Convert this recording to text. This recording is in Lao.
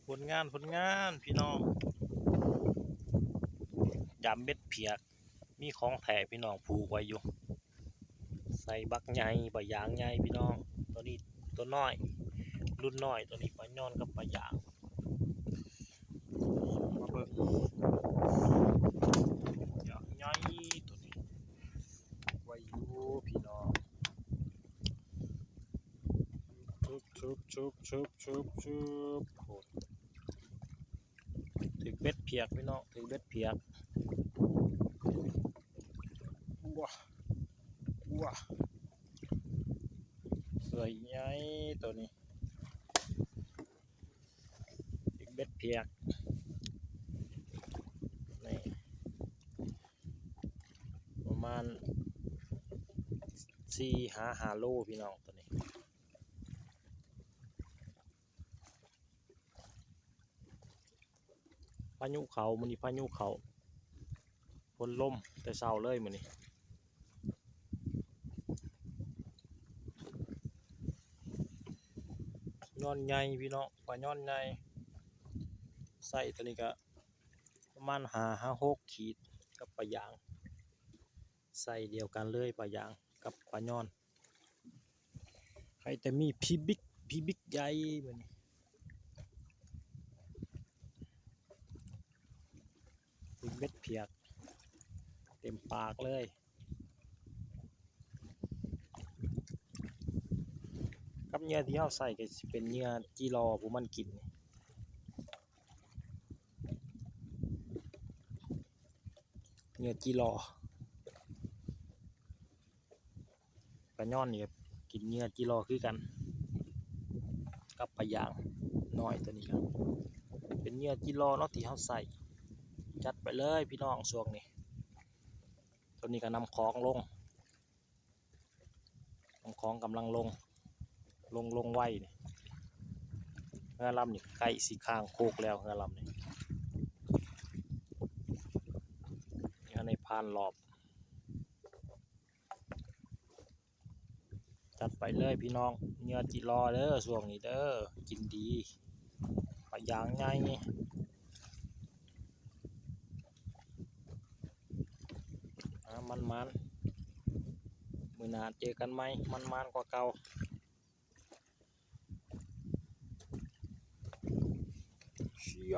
ຜົນງານ ຜົນງານພີ່ນ້ອງ ຢາມເບັດຜຽກ ມີຂອງແທ້ພີ່ນ້ອງ ຜູກໄວ້ຢູ່ ໃສ່ບັກໃຫຍ່ ປາຢາງໃຫຍ່ພີ່ນ້ອງ ຕົວນີ້ຕົວນ້ອຍ ລຸ້ນນ້ອຍ ຕົວນີ້ປາຍອນກັບປາຢາງ ມາເບິ່ງ ຢາງໃຫຍ່ຕົວນີ້ ໄວ້ຢູ່ພີ່ນ້ອງ ຊຶບ ຊຶບ ຊຶບ ຊຶບ ໂອ້ ຖືກເບັດຜຽກພີ່ນ້ອງ ຖືກເບັດຜຽກ ວ້າ ວ້າ ສວຍໃຫຍ່ໂຕນີ້ ຖືກເບັດຜຽກ ນີ້ ປະມານສີ່ຫາຫ້າໂລພີ່ນ້ອງ ໂຕນີ້. ພາຍຸເຂົ້າ ມື້ນີ້ພາຍຸເຂົ້າ ຝົນລົມແຕ່ເຊົ້າເລີຍມື້ນີ້ ຍອນໃຫຍ່ພີ່ນ້ອງ ປາຍອນໃຫຍ່ ໄຊໂຕນີ້ກະປະມານຫ້າຫາຫົກຂີດ ກັບປາຢາງ ໄຊດຽວກັນເລີຍ ປາຢາງກັບປາຍອນ ໃຜແຕ່ມີພີບິກ ພີບິກໃຫຍ່ມື້ນີ້ ເປັນເບັດຜຽກເຕັມປາກເລີຍ ກັບເຫຍື່ອທີ່ເຮົາໃສ່ກໍຊິເປັນເຫຍື່ອຈີລໍຜູ້ມັນກິນ ເຫຍື່ອຈີລໍ ປາຍອນນີ້ກໍກິນເຫຍື່ອຈີລໍຄືກັນ ກັບປາຢາງນ້ອຍໂຕນີ້ກໍເປັນເຫຍື່ອຈີລໍເນາະ ທີ່ເຮົາໃສ່ ຈັດໄປເລີຍພີ່ນ້ອງ ຊ່ວງນີ້ ໂຕນີ້ກໍນຳຂອງລົງ ຂອງກຳລັງລົງ ລົງ ລົງໄວນີ້ ເຮືອລຳນີ້ໃກ້ຊິຄ້າງໂຄກແລ້ວ ເຮືອລຳນີ້ ຍັງໃນຜ່ານລອບ ຈັດໄປເລີຍພີ່ນ້ອງ ເຫຍື່ອຈີລໍເດີ ຊ່ວງນີ້ເດີ ກິນດີ ປາຢາງໃຫຍ່ ອ່າ ມັນໆ ມື້ໜ້າເຈີກັນໃໝ່ ມັນໆກວ່າເກົ່າ ເຊຍ